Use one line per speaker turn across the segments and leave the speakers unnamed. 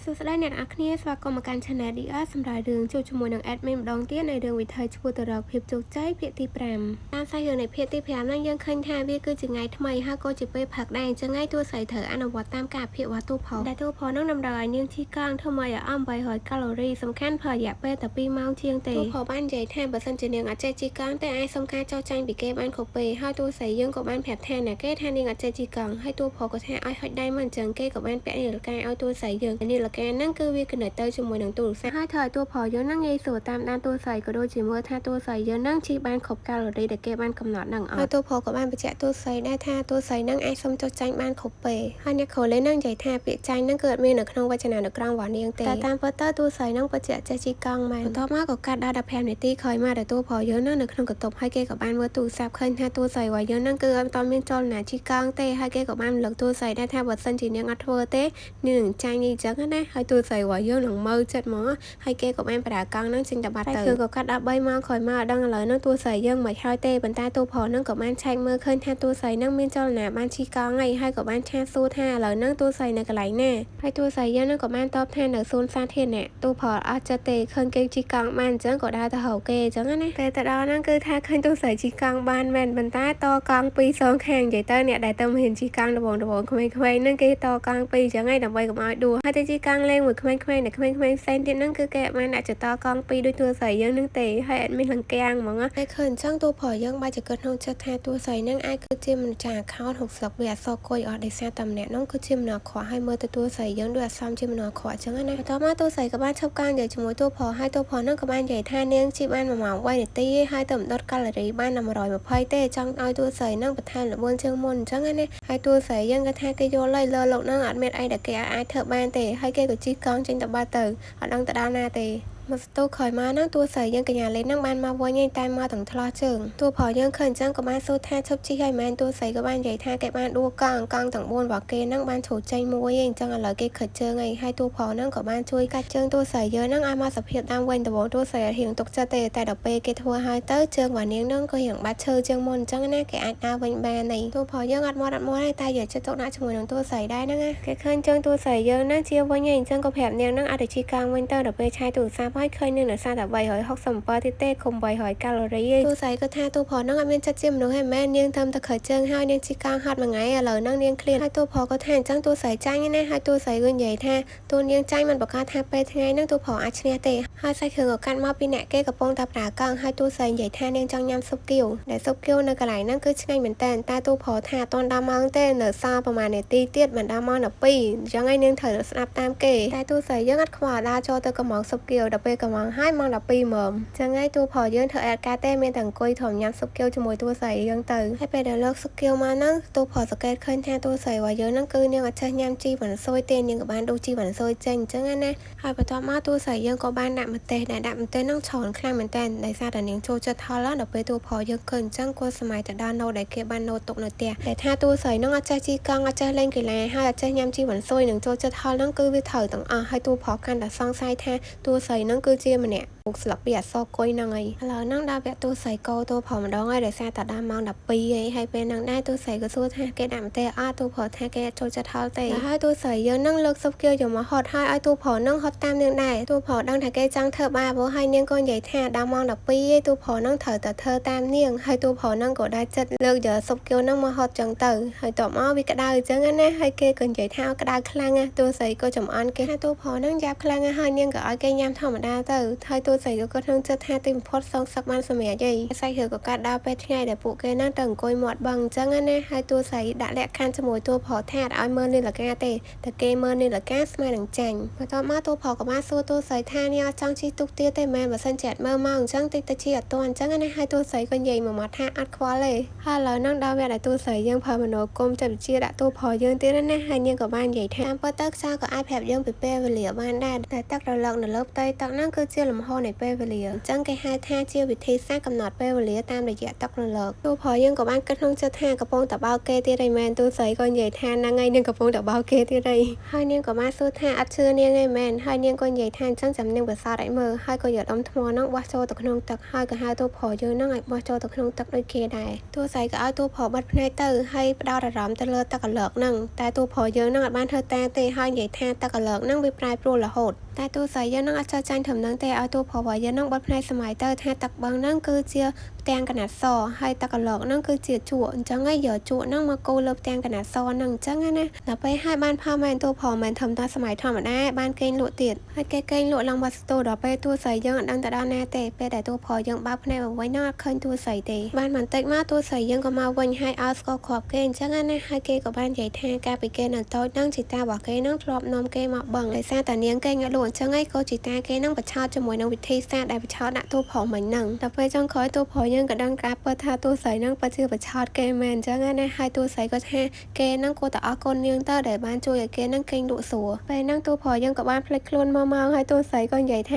សួស្តីអ្នកនរគ្នាស្វាគមន៍មកកាន់ Channel DR សម្រាប់រឿងជួបជាមួយនឹង Admin ម្ដងទៀតនៃរឿងវិថីឆ្ពោះទៅរកភាពជោគជ័យភាគទី5តាមសាច់រឿងនៃភាគទី5ហ្នឹងយើងឃើញថាវាគឺជាថ្ងៃថ្មីហើយក៏ជាពេលផឹកដែរអញ្ចឹងហើយតួស្រីត្រូវអនុវត្តតាមការអភិវឌ្ឍតួប្រុសដែលតួប្រុសហ្នឹងតម្រូវឲ្យនាងជិះកង់ធ្វើម៉េចឲ្យអស់800កាឡូរីសំខាន់ប្រើរយៈពេលតែ2ម៉ោងជាងទេតួប្រុសបាននិយាយថាបើសិនជានាងអត់ចេះជិះកង់ទេអាចសុំការចោះចាញ់ពីគេបានគ្រប់ពេលហើយតួស្រីយើងក៏បានប្រាប់ថាណាគេថានាងអត់ចេះជិះកង់ហើយតួប្រុសក៏ថាឲ្យហុចដៃមកអញ្ចឹងគេក៏បានពាក់នាឡិកាឲ្យតួស្រីយើងនាឡិកាហ្នឹងគឺវា connect ទៅជាមួយនឹងទូរស័ព្ទហើយធ្វើឲ្យតួប្រុសយើងហ្នឹងងាយស្រួលតាមដានតួស្រីក៏ដូចជាមើលថាតួស្រីយើងហ្នឹងជិះបានគ្រប់កាឡូរីដែលគេបានកំណត់ហ្នឹងអត់ហើយតួប្រុសក៏បានបញ្ជាក់តួស្រីដែរថាតួស្រីហ្នឹងអាចសុំចុះចាញ់បានគ្រប់ពេលហើយអ្នកគ្រូលេងហ្នឹងនិយាយថាពាក្យចាញ់ហ្នឹងគឺអត់មាននៅក្នុងវចនានុក្រមរបស់នាងទេតែតាមពិតទៅតួស្រីហ្នឹងពិតជាចេះជិះកង់មែនបន្ទាប់មកក៏កាត់ដល់15នាទីក្រោយមកដែលតួប្រុសយើងហ្នឹងនៅក្នុងបន្ទប់ហើយគេក៏បានមើលទូរស័ព្ទឃើញថាតួស្រីរបស់យើងហ្នឹងគឺអត់មានចលនាជិះកង់ទេហើយគេក៏បានរំលឹកតួស្រីដែរថាបើសិនជានាងអត់ធ្វើទេនាងនឹងចាញ់អីចឹងណាហើយតួស្រីរបស់យើងនឹងមើលចិត្តហ្មងហើយគេក៏បានប្រើកង់ហ្នឹងចេញទៅបាត់ទៅគឺក៏កាត់ដល់3ម៉ោងក្រោយមកអត់ដឹងឥឡូវហ្នឹងតួស្រីយើងមិនហើយទេប៉ុន្តែតួប្រុសហ្នឹងក៏បានឆែកមើលឃើញថាតួស្រីហ្នឹងមានចលនាបានជិះកង់ហើយហើយក៏បានឆាតសួរថាឥឡូវហ្នឹងតួស្រីនៅកន្លែងណាហើយតួស្រីយើងហ្នឹងក៏បានតបថានៅសួនសាធារណៈតួប្រុសអត់ចិត្តទេឃើញគេជិះកង់បានអញ្ចឹងក៏ដើរទៅរកគេអញ្ចឹងណាពេលទៅដល់ហ្នឹងគឺថាឃើញតួស្រីជិះកង់បានមែនប៉ុន្តែតកង់ពីរសងខាងនិយាយទៅអ្នកដែលទៅហ៊ានជិះកង់ដំបងដំបងក្មេងៗហ្នឹងគេតកង់ពីរអញ្ចឹងហើយដើម្បីកុំឲ្យដួលហើយទៅជិះកង់លេងមួយក្មេងៗដែលក្មេងៗផ្សេងទៀតហ្នឹងគឺគេអត់បានដាក់ចតកង់ពីរដូចតួស្រីយើងហ្នឹងទេហើយអត់មានលង្កាំងហ្មងតែឃើញអញ្ចឹងតួប្រុសយើងបែរជាគិតក្នុងចិត្តថាតួស្រីហ្នឹងអាចគឺជាម្ចាស់ account 60វាអក្សរគុយអត់ដោយសារតែម្នាក់ហ្នឹងគឺជាមនុស្សអាក្រក់ហើយមើលទៅតួស្រីយើងដូចអសមជាមនុស្សអាក្រក់អញ្ចឹងណាបន្ទាប់មកតួស្រីក៏បានឈប់ការនិយាយជាមួយតួប្រុសហើយតួប្រុសហ្នឹងក៏បាននិយាយថានាងជិះបាន1ម៉ោង3នាទីហើយទៅដុតកាឡូរីបានតែ120ទេចង់ឲ្យតួស្រីហ្នឹងបន្ថែមល្បឿនជាងមុនអញ្ចឹងណាហើយតួស្រីយើងក៏ថាគេយល់ហើយលើលោកហ្នឹងអត់មានអីដែលគេអាចធ្វើបានទេហើយគេក៏ជិះកង់ចេញទៅបាត់ទៅអត់ដឹងទៅដល់ណាទេមកស្ទូក្រោយមកហ្នឹងតួស្រីយើងកញ្ញាលេងហ្នឹងបានមកវិញឯងតែមកទាំងថ្លោះជើងតួប្រុសយើងឃើញអញ្ចឹងក៏បានសួរថាឈប់ជិះហើយមែនតួស្រីក៏បាននិយាយថាគេបានដួលកង់កង់ទាំង4របស់គេហ្នឹងបានជ្រុលចេញមួយឯងអញ្ចឹងឥឡូវគេខិតជើងឯងហើយតួប្រុសហ្នឹងក៏បានជួយកាច់ជើងតួស្រីយើងហ្នឹងឲ្យមកសភាពដើមវិញដំបូងតួស្រីអត់រៀងទុកចិត្តទេតែដល់ពេលគេធ្វើហើយទៅជើងរបស់នាងហ្នឹងក៏រៀងបាត់ឈើជាងមុនអញ្ចឹងណាគេអាចដើរវិញបានឯងតួប្រុសយើងអត់មាត់អត់មាត់ទេតែយកចិត្តទុកដាក់ជាមួយនឹងតួស្រីដែរហ្នឹងណាគេឃើញជើងតួស្រីយើងហ្នឹងជាវិញឯងអញ្ចឹងក៏ប្រាប់នាងហ្នឹងឲ្យទៅជិះកង់វិញទៅដល់ពេលឆាយទូរស័ព្ទហើយឃើញនឹងនៅសល់តែ367ទៀតទេគុំ300កាឡូរីឯងតួស្រីក៏ថាតួប្រុសហ្នឹងអត់មានចិត្តជាមនុស្សហេមែននាងធ្វើតែខើជើងហើយនាងជិះកង់ហត់មួយថ្ងៃឥឡូវហ្នឹងនាងឃ្លានហើយតួប្រុសក៏ថាអញ្ចឹងតួស្រីចាញ់ណាហើយតួស្រីក៏និយាយថាតួនាងចាញ់មិនប្រកាសថាពេលថ្ងៃហ្នឹងតួប្រុសអាចឈ្នះទេហើយសាច់គ្រឿងក៏កាត់មកពីអ្នកគេកំពុងតែប្រើកង់ហើយតួស្រីនិយាយថានាងចង់ញ៉ាំស៊ុបគៀវដែលស៊ុបគៀវនៅកន្លែងហ្នឹងគឺឆ្ងាញ់មែនតើតែតួប្រុសថាអត់ទាន់ដល់ម៉ោងទេនៅសល់ប្រហែលនាទីទៀតមិនដល់ម៉ោង12អញ្ចឹងឯងនាងត្រូវស្ដាប់តាមគេតែតួស្រីយើងអត់ខ្វល់ដើរចូលទៅកំងស៊ុបគៀវដល់ពេលកំងហើយម៉ោង12មើមចឹងហើយតួប្រុសយើងធ្វើអត់ការទេមានតែអង្គុយធំញ៉ាំស៊ុបគៀវជាមួយតួស្រីយើងទៅហើយពេលដែលលើកស៊ុបគៀវមកហ្នឹងតួប្រុសសង្កេតឃើញថាតួស្រីរបស់យើងហ្នឹងគឺនាងអត់ចេះញ៉ាំជីវ៉ាន់ស៊ុយទេនាងក៏បានដួសជីវ៉ាន់ស៊ុយចេញអញ្ចឹងណាហើយបន្ទាប់មកតួស្រីយើងក៏បានដាក់ម្ទេសដែលដាក់ម្ទេសហ្នឹងច្រើនខ្លាំងមែនតើដោយសារតែនាងចូលចិត្តហល់ដល់ពេលតួប្រុសយើងឃើញអញ្ចឹងគាត់សម័យទៅដល់ណូតដែលគេបានណូតទុកនៅផ្ទះដែលថាតួស្រីហ្នឹងអត់ចេះជិះកង់អត់ចេះលេងកីឡាហើយអត់ចេះញ៉ាំជីវ៉ាន់ស៊ុយនឹងចូលចិត្តហល់ហ្នឹងគឺវាត្រូវទាំងអស់ហើយតួប្រុសកាន់តែសង្ស័យថាតួស្រីហ្នឹងគឺជាម្នាក់ពុកស្លាប់ពីអសរគុយហ្នឹងឯងឥឡូវហ្នឹងដល់វគ្គតួស្រីកោតួប្រុសម្ដងហើយដោយសារតែដល់ម៉ោង12ឯងហើយពេលហ្នឹងដែរតួស្រីក៏សួរថាគេដាក់ម្ទេសអត់តួប្រុសថាគេចូលចិត្តហល់ទេហើយតួស្រីយើងហ្នឹងលើកស៊ុបគៀវយកមកហត់ហើយឲ្យតួប្រុសហ្នឹងហត់តាមនាងដែរតួប្រុសដឹងថាគេចង់ធ្វើបាបហើយនាងក៏និយាយថាដល់ម៉ោង12ឯងតួប្រុសហ្នឹងត្រូវតែធ្វើតាមនាងហើយតួប្រុសហ្នឹងក៏ដែរចិត្តលើកយកស៊ុបគៀវហ្នឹងមកហត់ចឹងទៅហើយតបមកវាក្តៅអញ្ចឹងណាហើយគេក៏និយាយថាក្តៅខ្លាំងណាតួស្រីក៏ចំអន់គេថាតួប្រុសហ្នឹងយ៉ាប់ខ្លាំងណាស់ហើយនាងក៏ឲ្យគេញ៉ាំធម្មតាទៅហើយតួស្រីក៏គាត់ក្នុងចិត្តថាទីបំផុតសងសឹកបានសម្រាប់ឯងសាច់រឿងក៏កាត់ដល់ពេលថ្ងៃដែលពួកគេហ្នឹងទៅអង្គុយមាត់បឹងអញ្ចឹងណាហើយតួស្រីដាក់លក្ខខណ្ឌជាមួយតួប្រុសថាអត់ឲ្យមើលនាឡិកាទេតែគេមើលនាឡិកាស្មើនឹងចាញ់បន្ទាប់មកតួប្រុសក៏បានសួរតួស្រីថានាងអត់ចង់ជិះទូកទៀតទេមែនបើសិនជាអត់មើលមកអញ្ចឹងតិចទៅជិះអត់ទាន់អញ្ចឹងណាហើយតួស្រីក៏និយាយមួយម៉ាត់ថាអត់ខ្វល់ទេហើយឥឡូវហ្នឹងដល់វគ្គដែលតួស្រីយើងប្រើមនោគមចិត្តវិទ្យាដាក់តួប្រុសយើងទៀតណាហើយនាងក៏បាននិយាយថាតាមពិតទៅខ្យល់ក៏អាចប្រាប់យើងពីពេលវេលាបានដែរតែទឹករលកនៅលើផ្ទៃទឹក ទឹកហ្នឹងគឺជាលំហូរនៃពេលវេលាអញ្ចឹងគេហៅថាជាវិធីសាស្ត្រកំណត់ពេលវេលាតាមរយៈទឹករលកតួប្រុសយើងក៏បានគិតក្នុងចិត្តថាកំពុងតែបោកគេទៀតឯមែនតួស្រីក៏និយាយថាហ្នឹងហើយនាងកំពុងតែបោកគេទៀតឯហើយនាងក៏បានសួរថាអត់ជឿនាងឯមែនហើយនាងក៏និយាយថាអញ្ចឹងចាំនាងប្រសើរឲ្យមើលហើយក៏យកដុំថ្មហ្នឹងបោះចូលទៅក្នុងទឹកហើយក៏ហៅតួប្រុសយើងហ្នឹងឲ្យបោះចូលទៅក្នុងទឹកដូចគេដែរតួស្រីក៏ឲ្យតួប្រុសបិទភ្នែកទៅហើយផ្ដោតអារម្មណ៍ទៅលើទឹករលកហ្នឹងតែតួប្រុសយើងហ្នឹងអត់បានធ្វើតាមទេហើយនិយាយថាទឹករលកហ្នឹងវាប្រែប្រួលរហូតតែតួស្រីយើងហ្នឹងអត់ចោះចាញ់ត្រឹមហ្នឹងទេឲ្យតួប្រុសរបស់យើងហ្នឹងបិទភ្នែកសម័យទៅថាទឹកបឹងហ្នឹងគឺជាផ្ទាំងកណាត់សហើយទឹកកន្លកហ្នឹងគឺជាជក់អញ្ចឹងឯងយកជក់ហ្នឹងមកគូលើផ្ទាំងកណាត់សហ្នឹងអញ្ចឹងណាដល់ពេលហើយបានផលមែនតួប្រុសមែនធំតាសម័យធម្មតាបានគេងលក់ទៀតហើយគេគេងលក់ឡើងបាត់ស្ទូដល់ពេលតួស្រីយើងអត់ដឹងទៅដល់ណាទេពេលដែលតួប្រុសយើងបើកភ្នែកមកវិញហ្នឹងអត់ឃើញតួស្រីទេបានបន្តិចមកតួស្រីយើងក៏មកវិញហើយឲ្យស្គាល់គ្រាប់គេអញ្ចឹងណាហើយគេក៏បាននិយាយថាកាលពីគេនៅតូចហ្នឹងជីតារបស់គេហ្នឹងធ្លាប់នាំគេមកបឹងដោយសារតានាងគេងាក់លក់អញ្ចឹងឯងក៏ជីតាគេហ្នឹងបញ្ឆោតជាមួយនឹងវិធីសាស្ត្រដែលបញ្ឆោតដាក់តួប្រុសមិញហ្នឹងដល់ពេលចុងក្រោយតួប្រុសយើងក៏ដឹងការពិតថាតួស្រីហ្នឹងពិតជាបញ្ឆោតគេមែនអញ្ចឹងណាហើយតួស្រីក៏ថាគេហ្នឹងគួរតែអរគុណនាងទៅដែលបានជួយឲ្យគេហ្នឹងគេងលក់ស្រួលពេលហ្នឹងតួប្រុសយើងក៏បានភ្លេចខ្លួនមកមកហើយតួស្រីក៏និយាយថ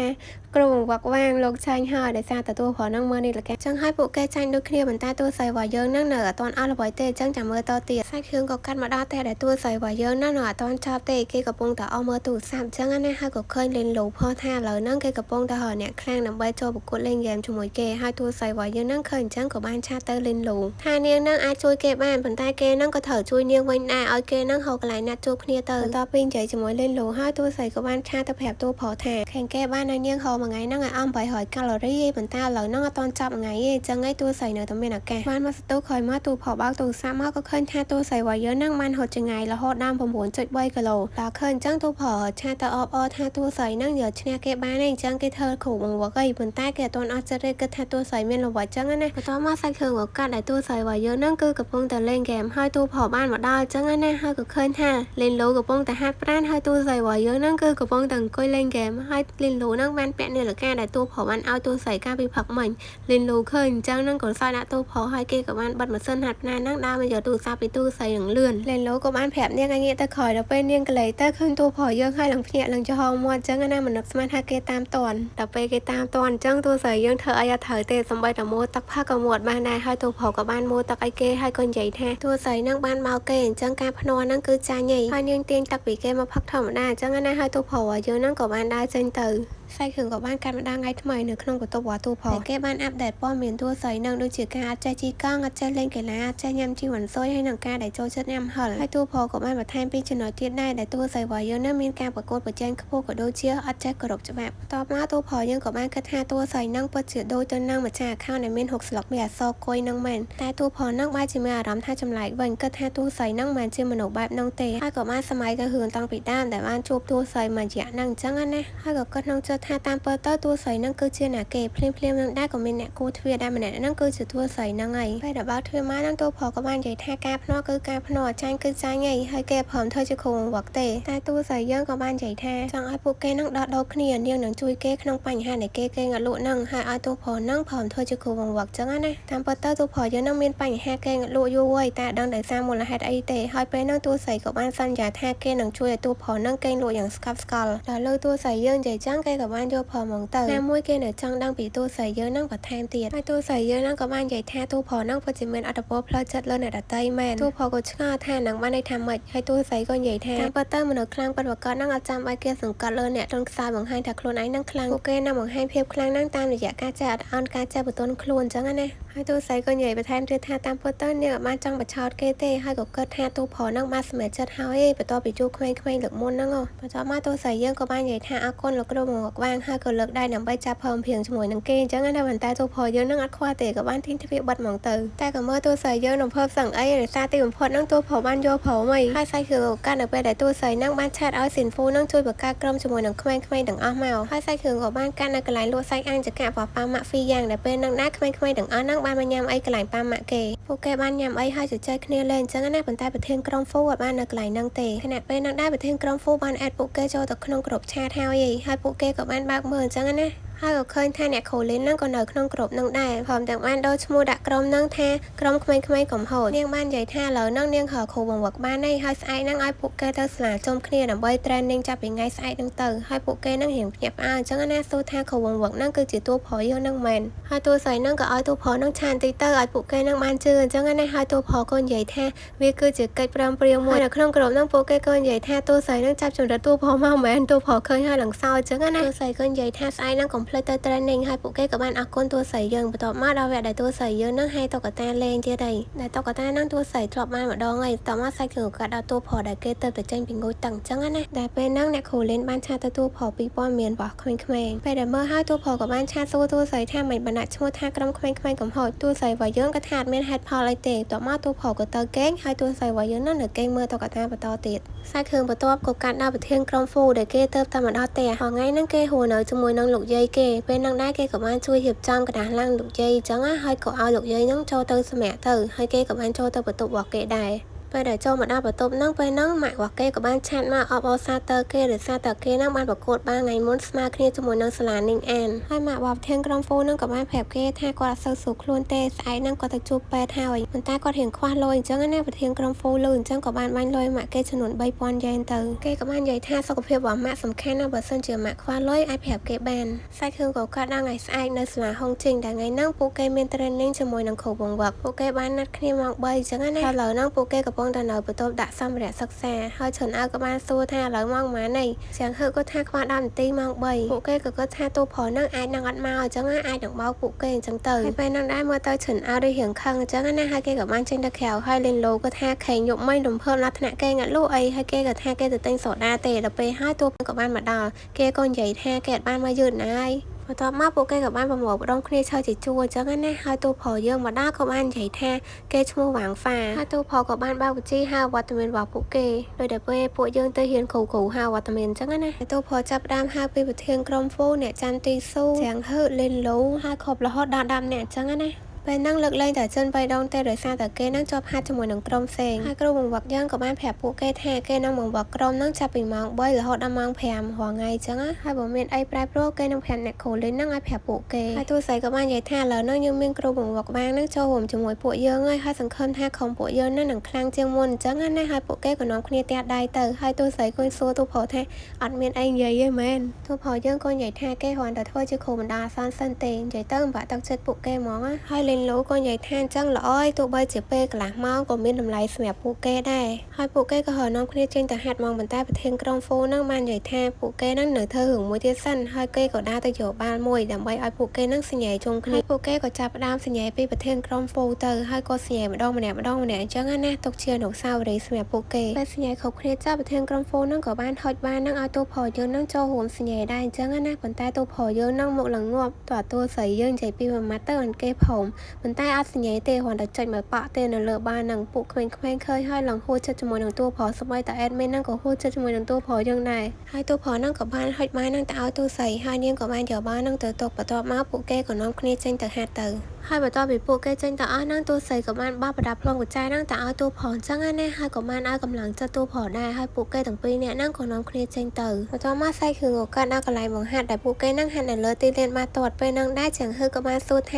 ាគ្រូបង្វឹកវាងលោកចាញ់ហើយដោយសារតែតួប្រុសហ្នឹងមើលនេះលកចឹងហើយពួកគេចាញ់ដូចគ្នាប៉ុន្តែតួស្រីរបស់យើងហ្នឹងនៅអត់ទាន់អស់ល្បីទេអញ្ចឹងចាំមើលតទៀតសាច់គ្រឿងក៏កាត់មកដល់តែដែលតួស្រីរបស់យើងហ្នឹងនៅអត់ទាន់ចប់ទេគេកំពុងតែអស់មើលទូរស័ព្ទអញ្ចឹងណាហើយក៏ឃើញលេងលោផុសថាឥឡូវហ្នឹងគេកំពុងតែរកអ្នកខ្លាំងដើម្បីចូលប្រកួតលេងហ្គេមជាមួយគេហើយតួស្រីរបស់យើងហ្នឹងឃើញអញ្ចឹងក៏បានឆាតទៅលេងលោថានាងហ្នឹងអាចជួយគេបានប៉ុន្តែគេហ្នឹងក៏ត្រូវជួយនាងវិញដែរឲ្យគេហ្នឹងរកកន្លែងណាត់ជួបគ្នាទៅបន្ទាប់ពីនិយាយជាមួយលេងលោហើយតួស្រីក៏បានឆាតទៅប្រាប់តួប្រុសថាខាងគេបានឲ្យនាងហូបមួយថ្ងៃហ្នឹងឲ្យអស់800កាឡូរីឯងប៉ុន្តែឥឡូវហ្នឹងអត់ទាន់ចប់មួយថ្ងៃទេអញ្ចឹងឯងតួស្រីនៅតែមានឱកាសបានមកសន្ទុះក្រោយមកតួប្រុសបើកទូរស័ព្ទមកក៏ឃើញថាតួស្រីរបស់យើងហ្នឹងបានហត់ចម្ងាយរហូតដល់9.3គីឡូដល់ឃើញអញ្ចឹងតួប្រុសឆាតទៅអបអរថាតួស្រីហ្នឹងយកឈ្នះគេបានឯងអញ្ចឹងគេធ្វើគ្រូបង្វឹកអីប៉ុន្តែគេអត់ទាន់អស់ចិត្តទេគិតថាតួស្រីមានល្បិចអញ្ចឹងណាបន្ទាប់មកសាច់គ្រឿងក៏កាត់ដែលតួស្រីរបស់យើងហ្នឹងគឺកំពុងតែលេងហ្គេមហើយតួប្រុសបានមកដល់អញ្ចឹងណាហើយក៏ឃើញថាលេងលូកំពុងតែហាត់ប្រាណហើយតួស្រីរបស់យើងហ្នឹងគឺកំពុងតែអង្គុយលេងហ្គេមហើយលេងលូហ្នឹងបានពាក់នាឡិកាដែលតួប្រុសបានឲ្យតួស្រីកាលពីព្រឹកមិញលេងលូឃើញអញ្ចឹងហ្នឹងក៏សើចដាក់តួប្រុសហើយគេក៏បានបិទម៉ាស៊ីនហាត់ប្រាណហ្នឹងដើរមកយកទូរស័ព្ទពីតួស្រីនឹងលឿនលេងលូក៏បានប្រាប់នាងឲ្យងាកទៅក្រោយដល់ពេលនាងកលេទៅឃើញតួប្រុសយើងហើយឡើងភ្ញាក់ឡើងចំហមាត់អញ្ចឹងណាមិននឹកស្មានថាគេតាមតន់ដល់ពេលគេតាមតន់អញ្ចឹងតួស្រីយើងធ្វើអីអត់ត្រូវទេសំបីតែមួទឹកផឹកក៏មួតបានដែរហើយតួប្រុសក៏បានមួទឹកឲ្យគេហើយក៏និយាយថាតួស្រីហ្នឹងបានមកគេអញ្ចឹងការភ្នាល់ហ្នឹងគឺចាញ់ឯងហើយនាងទាញទឹកពីគេមកផឹកធម្មតាអញ្ចឹងណាហើយតួប្រុសយើងហ្នឹងក៏បានដើរចេញទៅសាច់គ្រឿងក៏បានកាត់ម្ដងថ្ងៃថ្មីនៅក្នុងបន្ទប់របស់តួប្រុសគេបានអាប់ដេតព័ត៌មានតួស្រីនឹងដូចជាការអត់ចេះជិះកង់អត់ចេះលេងកីឡាអត់ចេះញ៉ាំជីវ៉ាន់ស៊ុយហើយនឹងការដែលចូលចិត្តញ៉ាំហឹរហើយតួប្រុសក៏បានបន្ថែមពីចំណុចទៀតដែរដែលតួស្រីរបស់យើងនឹងមានការប្រកួតប្រជែងខ្ពស់ក៏ដូចជាអត់ចេះគោរពច្បាប់តបមកតួប្រុសយើងក៏បានគិតថាតួស្រីនឹងពិតជាដូចទៅនឹងម្ចាស់ account ដែលមាន6ស្លឹកមានអក្សរគុយនឹងមែនតែតួប្រុសនឹងបែរជាមានអារម្មណ៍ថាចម្លែកវិញគិតថាតួស្រីនឹងមិនជាមនុស្សបែបនោះទេហើយក៏បានសម័យទៅរឿងតាំងពីដើមដែលបានជួបតួស្រីមួយរយៈនឹងអញ្ចឹងណាហើយក៏គិតក្នុងចិត្តថាតាមពិតទៅតួស្រីនឹងគឺជាណាគេភ្លាមភ្លាមនឹងដែរក៏មានអ្នកគូទ្វារដែរម្នាក់ហ្នឹងគឺជាតួស្រីហ្នឹងហើយពេលដល់បើទ្វារមកហ្នឹងតួប្រុសក៏បាននិយាយថាការភ្នាល់គឺការភ្នាល់ចាញ់គឺចាញ់ហើយហើយគេព្រមធ្វើជាគ្រូបង្វឹកទេតែតួស្រីយើងក៏បាននិយាយថាចង់ឲ្យពួកគេហ្នឹងដោះដូរគ្នានាងនឹងជួយគេក្នុងបញ្ហាដែលគេគេងលក់ហ្នឹងហើយឲ្យតួប្រុសហ្នឹងព្រមធ្វើជាគ្រូបង្វឹកចឹងណាតាមពិតទៅតួប្រុសយើងហ្នឹងមានបញ្ហាគេងលក់យូរហើយតែដឹងដោយសារមូលហេតុអីទេហើយពេលហ្នឹងតួស្រីក៏បានសន្យាថាគេនឹងជួយឲ្យតួប្រុសហ្នឹងគេងលក់យ៉ាងស្កប់ស្កល់ដល់លើតួស្រីយើងនិយាយចឹងគេក៏បានយកព្រមមកទៅណាមួយគេនៅចង់ដឹងពីតួស្រីយើងហ្នឹងបន្ថែមទៀតហើយតួស្រីយើងហ្នឹងក៏បាននិយាយថាតួប្រុសហ្នឹងពិតជាមានឥទ្ធិពលផ្លូវចិត្តលើអ្នកដទៃមែនតួប្រុសក៏ឆ្ងល់ថានឹងបានន័យថាម៉េចហើយតួស្រីក៏និយាយថាតាមពិតទៅមនុស្សខ្លាំងពិតប្រាកដហ្នឹងអត់ចាំបាច់គេសង្កត់លើអ្នកទន់ខ្សោយបង្ហាញថាខ្លួនឯងហ្នឹងខ្លាំងពួកគេនឹងបង្ហាញភាពខ្លាំងហ្នឹងតាមរយៈការចេះអត់ឱនការចេះបន្ទន់ខ្លួនអញ្ចឹងណាហើយតួស្រីក៏និយាយបន្ថែមទៀតថាតាមពិតទៅនាងអត់បានចង់បញ្ឆោតគេទេហើយក៏គិតថាតួប្រុសហ្នឹងបានសម្រេចចិត្តហើយឯងបន្ទាប់ពីជួបក្មេងៗលើកមុនហ្នឹងបន្ទាប់មកតួស្រីយើងក៏បាននិយាយថាអរគុណលោកគ្រូបង្វឹកវាងហើយក៏លើកដៃដើម្បីចាប់ព្រមព្រៀងជាមួយនឹងគេអញ្ចឹងណាប៉ុន្តែតួប្រុសយើងហ្នឹងអត់ខ្វល់ទេក៏បានទាញទ្វារបិទហ្មងទៅតែក៏មើលតួស្រីយើងរំភើបសឹងអីដោយសារទីបំផុតហ្នឹងតួប្រុសបានយកព្រមអីហើយសាច់គ្រឿងក៏កាត់នៅពេលដែលតួស្រីហ្នឹងបានឆាតឲ្យស៊ីនហ្វូហ្នឹងជួយបង្កើតក្រុមជាមួយនឹងក្មេងៗទាំងអស់មកហើយសាច់គ្រឿងក៏បានកាត់នៅកន្លែងលក់សាច់អាំងចការបស់ប៉ាម៉ាក់ហ្វីយ៉ាងដែលពេលហ្នឹងដែរក្មេងៗទាំងអស់ហ្នឹងបានមកញ៉ាំអីកន្លែងប៉ាម៉ាក់គេពួកគេបានញ៉ាំអីហើយជជែកគ្នាលេងអញ្ចឹងណាប៉ុន្តែប្រធានក្រុមហ្វូអត់បាននៅកន្លែងហ្នឹងទេខណៈពេលហ្នឹងដែរប្រធានក្រុមហ្វូបានអេដពួកគេចូលទៅក្នុងក្រុមឆាតហើយហើយពួកគេក៏បានបើកមើលអញ្ចឹងណា ហើយក៏ឃើញថាអ្នកគ្រូលីនហ្នឹងក៏នៅក្នុងក្រុមហ្នឹងដែរព្រមទាំងបានដូរឈ្មោះដាក់ក្រុមហ្នឹងថាក្រុមក្មេងៗកំហូចនាងបាននិយាយថាឥឡូវហ្នឹងនាងរកគ្រូបង្វឹកបានហើយហើយស្អែកហ្នឹងឲ្យពួកគេទៅសាលាជុំគ្នាដើម្បី training ចាប់ពីថ្ងៃស្អែកហ្នឹងទៅហើយពួកគេហ្នឹងរៀងភ្ញាក់ផ្អើលអញ្ចឹងណាសួរថាគ្រូបង្វឹកហ្នឹងគឺជាតួប្រុសយើងហ្នឹងមែនហើយតួស្រីហ្នឹងក៏ឲ្យតួប្រុសហ្នឹងឆានតិចទៅឲ្យពួកគេហ្នឹងបានជឿអញ្ចឹងណាហើយតួប្រុសក៏និយាយថាវាគឺជាកិច្ចព្រមព្រៀងមួយនៅក្នុងក្រុមហ្នឹងពួកគេក៏និយាយថាតួស្រីហ្នឹងចាប់ចម្រិតតួប្រុសមកមែនតួប្រុសឃើញហើយឡើងសើចអញ្ចឹងណាតួស្រីក៏និយាយថាស្អែកហ្នឹងកុំភ្លេចទៅ training ហើយពួកគេក៏បានអរគុណតួស្រីយើងបន្ទាប់មកដល់វគ្គដែលតួស្រីយើងហ្នឹងឲ្យតុក្កតាលេងទៀតហើយដែលតុក្កតាហ្នឹងតួស្រីធ្លាប់បានម្ដងហើយតមកសាច់គឺកាត់ដល់តួប្រុសដែលគេទៅតែចេញពីងូតទឹកអញ្ចឹងណាដែលពេលហ្នឹងអ្នកគ្រូលេនបាន chat ទៅតួប្រុសពីព័ត៌មានរបស់ក្មេងៗពេលដែលមើលហើយតួប្រុសក៏បាន chat សួរតួស្រីថាមិនបានដាក់ឈ្មោះថាក្រុមក្មេងៗកំហុសតួស្រីរបស់យើងក៏ថាអត់មានហេតុផលអីទេតមកតួប្រុសក៏ទៅគេងហើយតួស្រីរបស់យើងហ្នឹងនៅគេងមើលតុក្កតាបន្តទៀតសាច់គ្រឿងបន្ទាប់ក៏កាត់ដល់ប្រធានក្រុមហ្វូដែលគេទៅតែមកដល់ផ្ទះថ្ងៃហ្នឹងគេហួរនៅជាមួយនឹងលោកយាយគេពេលហ្នឹងដែរគេក៏បានជួយរៀបចំក្រដាសឡាំងលោកយាយអញ្ចឹងណាហើយក៏ឲ្យលោកយាយហ្នឹងចូលទៅសម្រាប់ទៅហើយគេក៏បានចូលទៅបន្ទប់របស់គេដែរពេលដែលចូលមកដល់បន្ទប់ហ្នឹងពេលហ្នឹងម៉ាក់របស់គេក៏បាន chat មកអបអរសាទរគេដោយសារតែគេហ្នឹងបានប្រកួតបានថ្ងៃមុនស្មើគ្នាជាមួយនឹងសាលានីងអានហើយម៉ាក់របស់ប្រធានក្រុមហ្វូហ្នឹងក៏បានប្រាប់គេថាគាត់អត់សូវស្រួលខ្លួនទេស្អែកហ្នឹងគាត់ទៅជួបពេទ្យហើយប៉ុន្តែគាត់រៀងខ្វះលុយអញ្ចឹងណាប្រធានក្រុមហ្វូលឺអញ្ចឹងក៏បានបាញ់លុយម៉ាក់គេចំនួន3000យ៉េនទៅគេក៏បាននិយាយថាសុខភាពរបស់ម៉ាក់សំខាន់ណាស់បើសិនជាម៉ាក់ខ្វះលុយអាចប្រាប់គេបានសាច់គ្រឿងក៏កាត់ដល់ថ្ងៃស្អែកនៅសាលាហុងជីងដែលថ្ងៃហ្នឹងពួកគេមាន training ជាមួយនឹងគ្រូបង្វឹកពួកគេបានណាត់គ្នាម៉ោង3អញ្ចឹងណាហើយឥឡូវហ្នឹងពួកគេកំពុងតែនៅបន្ទប់ដាក់សម្ភារៈសិក្សាហើយឈុនអៅក៏បានសួរថាឥឡូវម៉ោងប៉ុន្មាននេះជាងហឺក៏ថាខ្វះ10នាទីម៉ោង3ពួកគេក៏គិតថាតួប្រុសហ្នឹងអាចនឹងអត់មកអញ្ចឹងអាចនឹងបោកពួកគេអញ្ចឹងទៅហើយពេលហ្នឹងដែរមើលទៅឈុនអៅដូចរៀងខឹងអញ្ចឹងណាហើយគេក៏បានចេញទៅក្រៅហើយលេងឡូក៏ថាខេងយប់មិញរំភើបដល់ថ្នាក់គេងាត់លក់អីហើយគេក៏ថាគេទៅទិញសូដាទេដល់ពេលហើយតួក៏បានមកដល់គេក៏និយាយថាគេអត់បានមកយឺតណាយបន្ទាប់មកពួកគេក៏បានប្រមូលផ្ដុំគ្នាឈើជាជួរអញ្ចឹងណាហើយតួប្រុសយើងមកដល់ក៏បាននិយាយថាគេឈ្មោះវ៉ាងហ្វាហើយតួប្រុសក៏បានបើកបញ្ជីហៅវត្តមានរបស់ពួកគេដោយតែពេលពួកយើងទៅហ៊ានគ្រូហៅវត្តមានអញ្ចឹងណាហើយតួប្រុសចាប់ផ្ដើមហៅពីប្រធានក្រុមហ្វូអ្នកចាំទីស៊ូទាំងហឺលេនលូហើយគ្រប់រហូតដល់10នាក់អញ្ចឹងណាពេលហ្នឹងលើកលែងតែចិន3ដងទេដោយសារតែគេហ្នឹងជាប់ហាត់ជាមួយនឹងក្រុមផ្សេងហើយគ្រូបង្វឹកយើងក៏បានប្រាប់ពួកគេថាគេនឹងបង្វឹកក្រុមហ្នឹងចាប់ពីម៉ោង3រហូតដល់ម៉ោង5រាល់ថ្ងៃអញ្ចឹងណាហើយបើមានអីប្រែប្រួលគេនឹងប្រាប់អ្នកគ្រូលេងហ្នឹងឲ្យប្រាប់ពួកគេហើយតួស្រីក៏បាននិយាយថាឥឡូវហ្នឹងយើងមានគ្រូបង្វឹកបាងហ្នឹងចូលរួមជាមួយពួកយើងហើយហើយសង្ឃឹមថាក្រុមពួកយើងហ្នឹងនឹងខ្លាំងជាងមុនអញ្ចឹងណាហើយពួកគេក៏នាំគ្នាទះដៃទៅហើយតួស្រីក៏សួរតួប្រុសថាអត់មានអីនិយាយទេមែនតួប្រុសយើងក៏និយាយថាគេគ្រាន់តែធ្វើជាគ្រូបណ្ដោះអាសន្នសិនទេនិយាយទៅមិនបាក់ទឹកចិត្តពួកគេហ្មងណាហើយលេងលូក៏និយាយថាអញ្ចឹងល្អហើយទោះបីជាពេលកន្លះម៉ោងក៏មានតម្លៃសម្រាប់ពួកគេដែរហើយពួកគេក៏ហៅនាំគ្នាចេញទៅហាត់ហ្មងប៉ុន្តែប្រធានក្រុមហ្វូហ្នឹងបាននិយាយថាពួកគេហ្នឹងនៅធ្វើរឿងមួយទៀតសិនហើយគេក៏ដើរទៅយកបាល់មួយដើម្បីឲ្យពួកគេហ្នឹងសញ្ញាជុំគ្នាពួកគេក៏ចាប់ផ្ដើមសញ្ញាពីប្រធានក្រុមហ្វូទៅហើយក៏សញ្ញាម្ដងម្នាក់ម្ដងម្នាក់អញ្ចឹងណាទុកជាអនុស្សាវរីយ៍សម្រាប់ពួកគេពេលសញ្ញាគ្រប់គ្នាចប់ប្រធានក្រុមហ្វូហ្នឹងក៏បានហុចបាល់ហ្នឹងឲ្យតួប្រុសយើងហ្នឹងចូលរួមសញ្ញាដែរអញ្ចឹងណាប៉ុន្តែតួប្រុសយើងហ្នឹងមកឡើងងាប់តួស្រីយើងនិយាយពីមួយម៉ាត់ទៅអនគេព្រមប៉ុន្តែអត់សញ្ញាទេគ្រាន់តែចុចមកប៉ក់ទេនៅលើបាល់ហ្នឹងពួកក្មេងៗឃើញហើយឡើងហួចចិត្តជាមួយនឹងតួប្រុសសម្បីតែ admin ហ្នឹងក៏ហួចចិត្តជាមួយនឹងតួប្រុសយើងដែរហើយតួប្រុសហ្នឹងក៏បានហុចបាល់ហ្នឹងទៅឲ្យតួស្រីហើយនាងក៏បានយកបាល់ហ្នឹងទៅទុកបន្ទាប់មកពួកគេក៏នាំគ្នាចេញទៅហាត់ទៅហើយបន្ទាប់ពីពួកគេចេញទៅអស់ហ្នឹងតួស្រីក៏បានបោះប្រដាប់ផ្លុំកញ្ចែហ្នឹងទៅឲ្យតួប្រុសអញ្ចឹងណាហើយក៏បានឲ្យកម្លាំងចិត្តតួប្រុសដែរហើយពួកគេទាំងពីរនាក់ហ្នឹងក៏នាំគ្នាចេញទៅបន្ទាប់មកសៃគ្រឿងក៏កាត់ដល់កន្លែងបង្ហាត់ដែលពួកគេហ្នឹងហាត់នៅលើទីលានបាល់ទាត់ពេលហ្នឹងដែរជាងហឺក៏បានសួរថ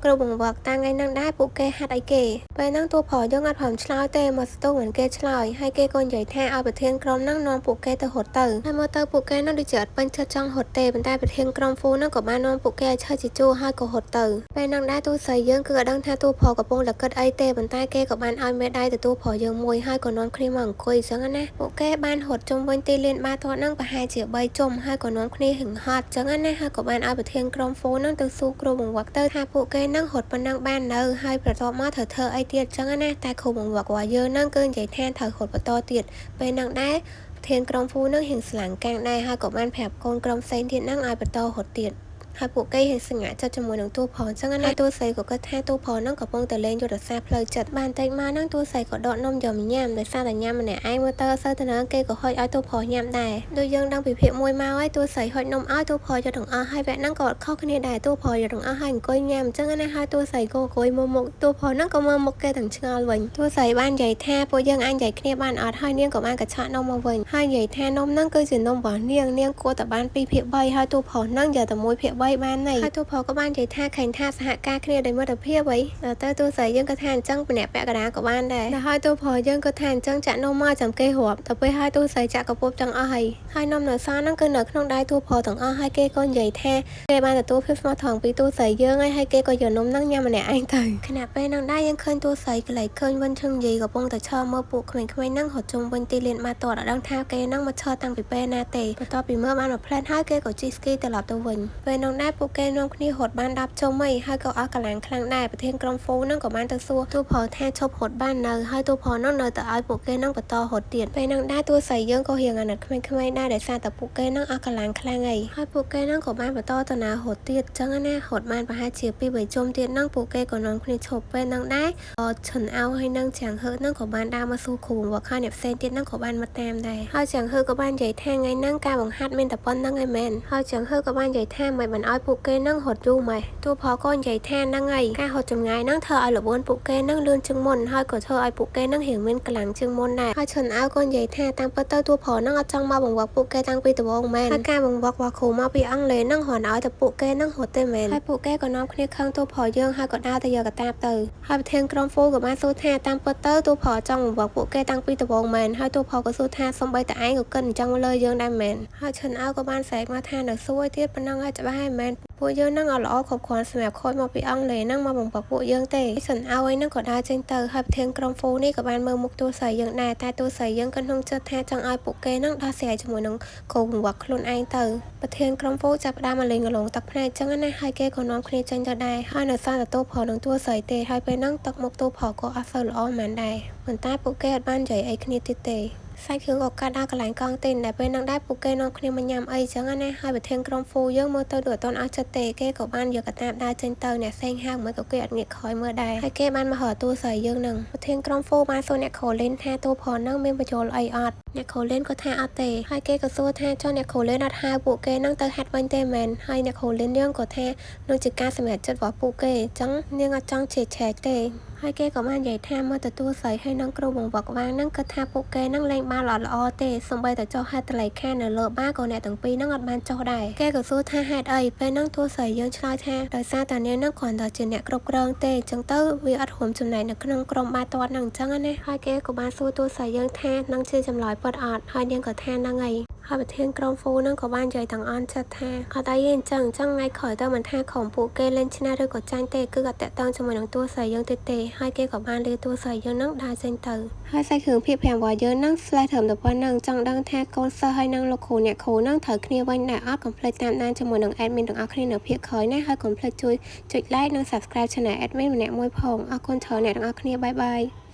ាគ្រូបង្វឹកតាំងថ្ងៃហ្នឹងដែរពួកគេហាត់អីគេពេលហ្នឹងតួប្រុសយើងអត់ព្រមឆ្លើយទេមកស្ទុះមិនគេឆ្លើយហើយគេក៏និយាយថាឲ្យប្រធានក្រុមហ្នឹងនាំពួកគេទៅរត់ទៅហើយមើលទៅពួកគេហ្នឹងដូចជាអត់ពេញចិត្តចង់រត់ទេប៉ុន្តែប្រធានក្រុមហ្វូហ្នឹងក៏បាននាំពួកគេឲ្យឈើជាជួរហើយក៏រត់ទៅពេលហ្នឹងដែរតួស្រីយើងគឺអត់ដឹងថាតួប្រុសកំពុងតែគិតអីទេប៉ុន្តែគេក៏បានឲ្យមេដៃទៅតួប្រុសយើងមួយហើយក៏នាំគ្នាមកអង្គុយអញ្ចឹងណាពួកគេបានរត់ជុំវិញទីលានបាល់ទាត់ហ្នឹងប្រហែលជា3ជុំហើយក៏នាំគ្នាហឹងហត់អញ្ចឹងណាហើយក៏បានឲ្យប្រធានក្រុមហ្វូហ្នឹងទៅសួរគ្រូបង្វឹកទៅថាពួកគេហ្នឹងរត់ប៉ុណ្ណឹងបាននៅហើយបន្ទាប់មកត្រូវធ្វើអីទៀតអញ្ចឹងណាតែគ្រូបង្វឹករបស់យើងហ្នឹងគឺនិយាយថាត្រូវរត់បន្តទៀតពេលហ្នឹងដែរប្រធានក្រុមហ្វូហ្នឹងហ៊ានស្លាំងកាំងដែរហើយក៏បានប្រាប់កូនក្រុមផ្សេងទៀតហ្នឹងឲ្យបន្តរត់ទៀតហើយពួកគេហ៊ានសង្ហាចិត្តជាមួយនឹងតួប្រុសអញ្ចឹងណាតួស្រីក៏គិតថាតួប្រុសហ្នឹងកំពុងតែលេងយុទ្ធសាស្ត្រផ្លូវចិត្តបានតិចមកហ្នឹងតួស្រីក៏ដកនំយកមកញ៉ាំដោយសារតែញ៉ាំម្នាក់ឯងមើលទៅសូវទៅនឹងគេក៏ហុចឲ្យតួប្រុសញ៉ាំដែរដូចយើងដឹងពីភាពមួយមកហើយតួស្រីហុចនំឲ្យតួប្រុសយកទាំងអស់ហើយវគ្គហ្នឹងក៏ខុសគ្នាដែរតួប្រុសយកទាំងអស់ហើយអង្គុយញ៉ាំអញ្ចឹងណាហើយតួស្រីក៏អង្គុយមើលមុខតួប្រុសហ្នឹងក៏មើលមុខគេទាំងឆ្ងល់វិញតួស្រីបាននិយាយថាពួកយើងអាចនិយាយគ្នាបានអត់ហើយនាងក៏បានកញ្ឆក់នំមកវិញហើយនិយាយថានំហ្នឹងគឺជានំរបស់នាងនាងគួរតែបាន2/3ហើយតួប្រុសហ្នឹងយកតែ1/3 បីបានន័យហើយតួប្រុសក៏បាននិយាយថាខេងថាសហការគ្នាដោយមិត្តភាពអីដល់ទៅតួស្រីយើងក៏ថាអញ្ចឹងម្នាក់ពាក់កណ្ដាលក៏បានដែរដល់ហើយតួប្រុសយើងក៏ថាអញ្ចឹងចាក់នំមកចាំគេរាប់ទៅពេលហើយតួស្រីចាក់កពប់ទាំងអស់ហើយហើយនំនៅសល់ហ្នឹងគឺនៅក្នុងដៃតួប្រុសទាំងអស់ហើយគេក៏និយាយថាគេបានទទួលភាពស្មោះត្រង់ពីតួស្រីយើងហើយហើយគេក៏យកនំហ្នឹងញ៉ាំម្នាក់ឯងទៅខណៈពេលហ្នឹងដែរយើងឃើញតួស្រីកន្លែងឃើញវិញឈឹងនិយាយកំពុងតែឈរមើលពួកក្មេងៗហ្នឹងរត់ជុំវិញទីលានបាល់ទាត់អត់ដឹងថាគេហ្នឹងមកឈរតាំងពីពេលណាទេបន្ទាប់ពីមើលបានមួយផ្លែតហើយគេក៏ជិះស្គីត្រឡប់ទៅវិញពេលហ្នឹងដែរពួកគេនាំគ្នារត់បាន10ជុំអីហើយក៏អស់កម្លាំងខ្លាំងដែរប្រធានក្រុមហ្វូហ្នឹងក៏បានទៅសួរតួប្រុសថាឈប់រត់បាននៅហើយតួប្រុសហ្នឹងនៅតែឲ្យពួកគេហ្នឹងបន្តរត់ទៀតពេលហ្នឹងដែរតួស្រីយើងក៏រៀងអាណិតក្មេងៗដែរដោយសារតែពួកគេហ្នឹងអស់កម្លាំងខ្លាំងអីហើយពួកគេហ្នឹងក៏បានបន្តដំណើររត់ទៀតចឹងណារត់បានប្រហែលជា2 3ជុំទៀតហ្នឹងពួកគេក៏នាំគ្នាឈប់ពេលហ្នឹងដែរឈិនអោហើយនឹងចាំងហឺហ្នឹងក៏បានដើរមកសួរគ្រូបង្វឹកហើយអ្នកផ្សេងទៀតហ្នឹងក៏បានមកតាមដែរហើយចាំងហឺក៏បាននិយាយថាថ្ងៃហ្នឹងការបង្ហាត់មានតែប៉ុណ្្នឹងឯងមែនហើយចាំងហឺក៏បាននិយាយថាមិនបានឲ្យពួកគេហ្នឹងរត់យូរម៉េះតួប្រុសក៏និយាយថាហ្នឹងហើយការរត់ចម្ងាយហ្នឹងធ្វើឲ្យល្បឿនពួកគេហ្នឹងលឿនជាងមុនហើយក៏ធ្វើឲ្យពួកគេហ្នឹងរៀងមានកម្លាំងជាងមុនដែរហើយឈិនអោក៏និយាយថាតាមពិតទៅតួប្រុសហ្នឹងអត់ចង់មកបង្វឹកពួកគេតាំងពីដំបូងមែនហើយការបង្វឹករបស់គ្រូមកពីអង់គ្លេសហ្នឹងគ្រាន់ឲ្យតែពួកគេហ្នឹងរត់ទេមែនហើយពួកគេក៏នាំគ្នាខឹងតួប្រុសយើងហើយក៏ដើរទៅយកកតាបទៅហើយប្រធានក្រុមហ្វូក៏បានសួរថាតាមពិតទៅតួប្រុសចង់បង្វឹកពួកគេតាំងពីដំបូងមែនហើយតួប្រុសក៏សួរថាសំបីតែឯងក៏គិតអញ្ចឹងលើយើងដែរមែនហើយឈិនអោក៏បានស្រែកមកថានៅសួរឲ្យទៀតប៉ុណ្ណឹងឲ្យច្បាស់ហើយមែនពួកយើងនឹងអត់ល្អគ្រប់គ្រាន់សម្រាប់ខូចមកពីអង់គ្លេសហ្នឹងមកបង្វឹកពួកយើងទេសិនអោអីហ្នឹងក៏ដើរចេញទៅហើយប្រធានក្រុមហ្វូនេះក៏បានមើលមុខតួស្រីយើងដែរតែតួស្រីយើងក៏ក្នុងចិត្តថាចង់ឲ្យពួកគេហ្នឹងដោះស្រាយជាមួយនឹងគ្រូបង្វឹកខ្លួនឯងទៅប្រធានក្រុមហ្វូចាប់ផ្ដើមមកលេងកន្លងទឹកភ្នែកចឹងណាហើយគេក៏នាំគ្នាចេញទៅដែរហើយនៅសល់តែតួប្រុសនិងតួស្រីទេហើយពេលហ្នឹងទឹកមុខតួប្រុសក៏អត់សូវល្អហ្មងដែរប៉ុន្តែពួកគេអត់បាននិយាយអីគ្នាទៀតទេសាច់គ្រឿងក៏កាត់ដល់កន្លែងកង់ទិញដែលពេលហ្នឹងដែរពួកគេនាំគ្នាមកញ៉ាំអីចឹងណាហើយប្រធានក្រុមហ្វូយើងមើលទៅដូចអត់ទាន់អស់ចិត្តទេគេក៏បានយកកតាបដើរចេញទៅអ្នកផ្សេងហៅមិនក៏គេអត់ងាកក្រោយមើលដែរហើយគេបានមករកតួស្រីយើងនឹងប្រធានក្រុមហ្វូបានសួរអ្នកគ្រូលេនថាតួប្រុសហ្នឹងមានបញ្យល់អីអត់អ្នកគ្រូលេនក៏ថាអត់ទេហើយគេក៏សួរថាចុះអ្នកគ្រូលេនអត់ហៅពួកគេហ្នឹងទៅហាត់វិញទេមែនហើយអ្នកគ្រូលេនយើងក៏ថានោះជាការសម្រេចចិត្តរបស់ពួកគេអញ្ចឹងនាងអត់ចង់ជេរឆែកទេហើយគេក៏បាននិយាយថាមើលទៅតួស្រីហើយនឹងគ្រូបង្វឹកវាងហ្នឹងគាត់ថាពួកគេហ្នឹងលេងបាល់អត់ល្អទេសូម្បីតែចុះហត្ថលេខានៅលើបាល់ក៏អ្នកទាំងពីរហ្នឹងអត់បានចុះដែរគេក៏សួរថាហេតុអីពេលហ្នឹងតួស្រីយើងឆ្លើយថាដោយសារតានាងហ្នឹងគ្រាន់តែជាអ្នកគ្រប់គ្រងទេអញ្ចឹងទៅវាអត់រួមចំណែកនៅក្នុងក្រុមបាល់ទាត់ហ្នឹងអញ្ចឹងណាហើយគេក៏បានសួរតួស្រីយើងថានឹងជាចម្លើយពិតអត់ហើយនាងក៏ថាហ្នឹងហើយហើយប្រធានក្រុមហ្វូហ្នឹងក៏បាននិយាយទាំងអន់ចិត្តថាអត់អីទេអញ្ចឹងថ្ងៃក្រោយទៅមិនថាក្រុមពួកគេលេងឈ្នះឬក៏ចាញ់ទេគឺអត់តាក់ទងជាមួយនឹងតួស្រីយើងទេហើយគេក៏បានលាតួស្រីយើងហ្នឹងដើរចេញទៅហើយសាច់គ្រឿងភាគ5របស់យើងហ្នឹង slash ត្រឹមតែប៉ុណ្្នឹងចង់ដឹងថាកូនសិស្សហើយនឹងលោកគ្រូអ្នកគ្រូហ្នឹងត្រូវគ្នាវិញដែរអត់កុំភ្លេចតាមដានជាមួយនឹង admin ទាំងអស់គ្នានៅភាគក្រោយណាហើយកុំភ្លេចជួយចុច like និង subscribe channel admin ម្នាក់មួយផងអរគុណច្រើនអ្នកទាំងអស់គ្នាបាយបាយ។